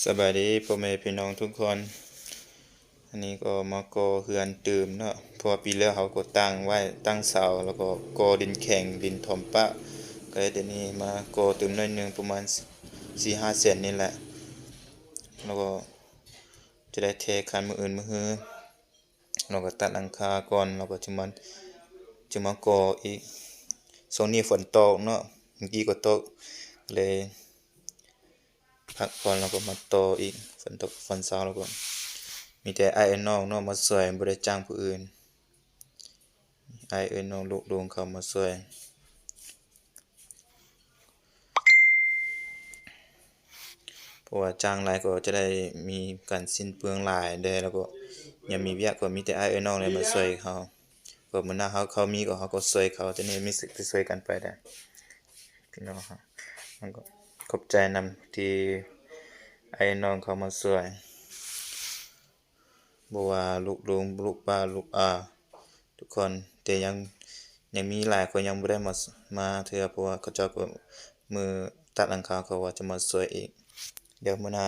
ສະບາຍດີພໍ່ແມ່ພີ່ນ້ອງທຸກຄົນ. ອັນນີ້ກໍມາກໍ່ເຮືອນຕື່ມເນາະ, ເພາະວ່າປີແລ້ວເຮົາກໍຕັ້ງໄວ້, ຕັ້ງເສົາ ແລ້ວກໍກໍ່ດິນແຂງ ດິນຖົມປະ, ກໍເຮັດອັນນີ້ມາກໍ່ຕື່ມໜ້ອຍໜຶ່ງ ປະມານສີ່ຫ້າແສນນີ້ແຫຼະ. ແລ້ວກໍຈະໄດ້ເທຄານມື້ອື່ນມື້ຮື. ເຮົາກໍຕັດຫຼັງຄາກ່ອນ, ເຮົາກໍຈະມາ, ຈະມາກໍ່ອີກ. ຊ່ວງນີ້ຝົນຕົກເນາະ, ເມື່ອກີ້ກໍຕົກ, ເລີຍພັກກ່ອນ, ເຮົາກໍມາຕໍ່ອີກ. ຝົນຕົກ, ຝົນເຊົາ, ເຮົາກໍມີແຕ່ອ້າຍເອື້ອຍນ້ອງເນາະມາຊ່ວຍ, ບໍ່ໄດ້ຈ້າງຜູ້ອື່ນ. ອ້າຍເອື້ອຍນ້ອງລູກລຸງເຂົາມາຊ່ວຍ. ເພາະວ່າຈ້າງຫຼາຍກໍຈະໄດ້ມີການສິ້ນເປືອງຫຼາຍແດ່, ແລ້ວກໍຍັງມີວຽກ, ກໍມີແຕ່ອ້າຍເອື້ອຍນ້ອງແຫຼະມາຊ່ວຍເຮົາ. ກໍມື້ໜ້າເຮົາ, ເຂົາມີກໍເຮົາກໍຊ່ວຍເຂົາ, ຈະໄດ້ມີສິດໄປຊ່ວຍກັນໄປໄດ້ ພີ່ນ້ອງເຮົາ. ມັນກໍຂອບໃຈນຳທີ່ອ້າຍເອື້ອຍນ້ອງເຂົາມາຊ່ວຍ. ບໍ່ວ່າລູກລຸງ, ລູກປ້າ, ລູກອາ, ທຸກຄົນ, ແຕ່ຍັງ, ຍັງມີຫຼາຍຄົນຍັງບໍ່ໄດ້ມາ, ມາເທື່ອ, ເພາະວ່າເຂົາເຈົ້າກໍ ມື້ຕັດຫຼັງຄາເຂົາວ່າຈະມາຊ່ວຍອີກ. ດຽວມື້ໜ້າ,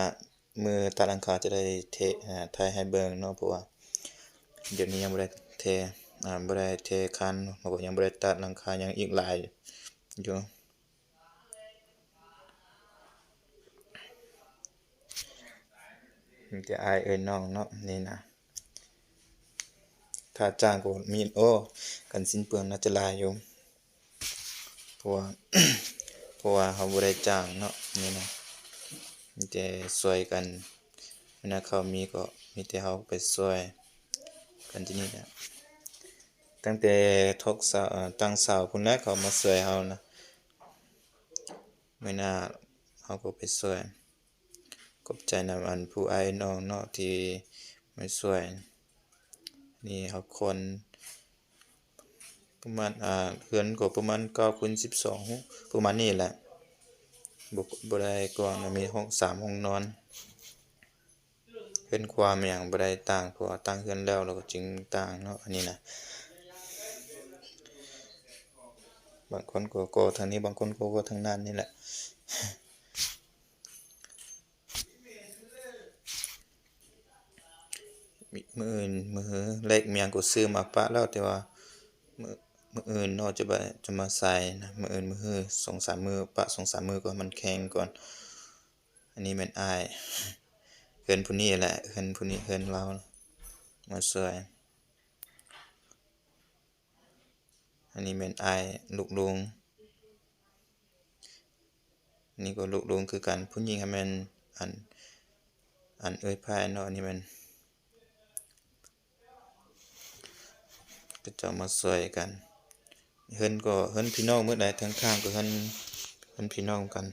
ມື້ຕັດຫຼັງຄາຈະໄດ້ເທ, ຖ່າຍໃຫ້ເບິ່ງເນາະ, ເພາະວ່າດຽວນີ້ຍັງບໍ່ໄດ້ເທ, ອ່າ, ບໍ່ໄດ້ເທຄານ, ແລ້ວກໍຍັງບໍ່ໄດ້ຕັດຫຼັງຄາ, ຍັງອີກຫຼາຍຢູ່. ມີແຕ່ອ້າຍເອື້ອຍນ້ອງເນາະ ນີ້ນະ. ຄ່າຈ້າງກໍມີ, ໂອ້, ກັນສິ້ນເປືອງໜ້າຈະຫຼາຍຢູ່, ເພາະວ່າ, ເພາະວ່າເຮົາບໍ່ໄດ້ຈ້າງເນາະ, ນີ້ນະ, ມີແຕ່ຊ່ວຍກັນ. ເວລາເຂົາມີກໍມີແຕ່ເຮົາໄປຊ່ວຍກັນທີ່ນີ້ແຫຼະ. ຕັ້ງແຕ່ທົກເສົາ, ຕັ້ງເສົາພຸ້ນແຫຼະ ເຂົາມາຊ່ວຍເຮົານະ. ມື້ໜ້າເຮົາກໍໄປຊ່ວຍ. ຂອບໃຈນຳອັນຜູ້ອ້າຍນ້ອງເນາະທີ່ມາຊ່ວຍ. ນີ້ເຮົາຄອນປະມານ, ອ່າ, ເຮືອນກໍປະມານເກົ້າຄູນສິບສອງ ປະມານນີ້ແຫຼະ. ບໍ່, ບໍ່ໄດ້ກວ້າງນະ, ມີຫ້ອງສາມຫ້ອງນອນ. ເຮືອນຄວາມຫຍັງບໍ່ໄດ້ຕັ້ງ, ເພາະວ່າຕັ້ງເຮືອນແລ້ວ ແລ້ວກໍຈຶ່ງຕັ້ງເນາະ ອັນນີ້ນະ. ບາງຄົນກໍກໍ່ທາງນີ້, ບາງຄົນກໍກໍ່ທາງນັ້ນນີ້ແຫຼະ. ມື້ອື່ນ, ມື້ຮື, ເຫຼັກຫຍັງກໍຊື້ມາປະແລ້ວ, ແຕ່ວ່າມື້, ມື້ອື່ນເນາະ ຈະໄປ, ຈະມາໃສ່ນະ, ມື້ອື່ນ, ມື້ຮື ສອງສາມມື້, ປະສອງສາມມື້ກ່ອນ ໃຫ້ມັນແຂງກ່ອນ. ອັນນີ້ແມ່ນອ້າຍ ເຮືອນຜູ້ນີ້ແຫຼະ, ເຮືອນຜູ້ນີ້ ເຮືອນລາວມາຊ່ວຍ. ອັນນີ້ແມ່ນອ້າຍລູກລຸງ, ນີ້ກໍລູກລຸງຄືກັນ. ຜູ້ຍິງຫັ້ນແມ່ນອັນ, ອັນເອື້ອຍພ້າຍເນາະ, ອັນນີ້ແມ່ນ ເຂົາເຈົ້າມາຊ່ວຍກັນ. ເຮືອນກໍເຮືອນພີ່ນ້ອງໝົດໃດ, ທາງຂ້າງກໍເຮືອນ, ເຮືອນພີ່ນ້ອງກັນ.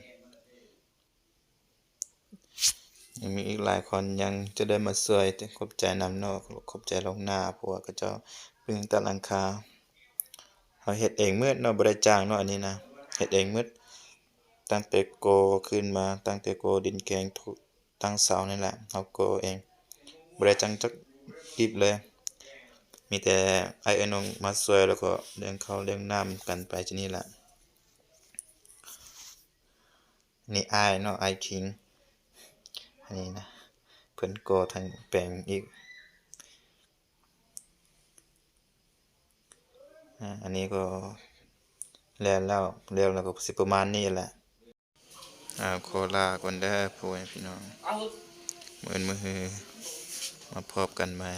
ຍັງມີອີກຫຼາຍຄົນຍັງຈະໄດ້ມາຊ່ວຍ, ຂອບໃຈນຳເນາະ, ຂອບໃຈລ່ວງໜ້າ, ເພາະວ່າເຂົາເຈົ້າເພິ່ງຕັດຫຼັງຄາ. ເຮົາເຮັດເອງໝົດເນາະ, ບໍ່ໄດ້ຈ້າງເນາະ, ອັນນີ້ນະ ເຮັດເອງໝົດ. ຕັ້ງແຕ່ກໍ່ຂຶ້ນມາ, ຕັ້ງແຕ່ກໍ່ດິນແຂງ ຕັ້ງເສົານີ້ແຫຼະ ເຮົາກໍ່ເອງ, ບໍ່ໄດ້ຈ້າງຈັກກີບເລີຍ. ມີແຕ່ອ້າຍເອື້ອຍນ້ອງມາຊ່ວຍ ແລ້ວກໍລ້ຽງເຂົ້າລ້ຽງນ້ຳກັນໄປຈັ່ງນີ້ແຫຼະ. ນີ້ອ້າຍເນາະ, ອ້າຍຄິງ. ອັນນີ້ນະ ເພິ່ນກໍ່ທັງແປງອີກ. ອາ ອັນນີ້ກໍແລ້ວແລ້ວ, ແລ້ວແລ້ວກໍຊິປະມານນີ້ແຫຼະ. ອາ ຂໍລາກ່ອນເດີພໍ່ແມ່ພີ່ນ້ອງ, ມື້ອື່ນມື້ຮືມາພົບກັນໃໝ່.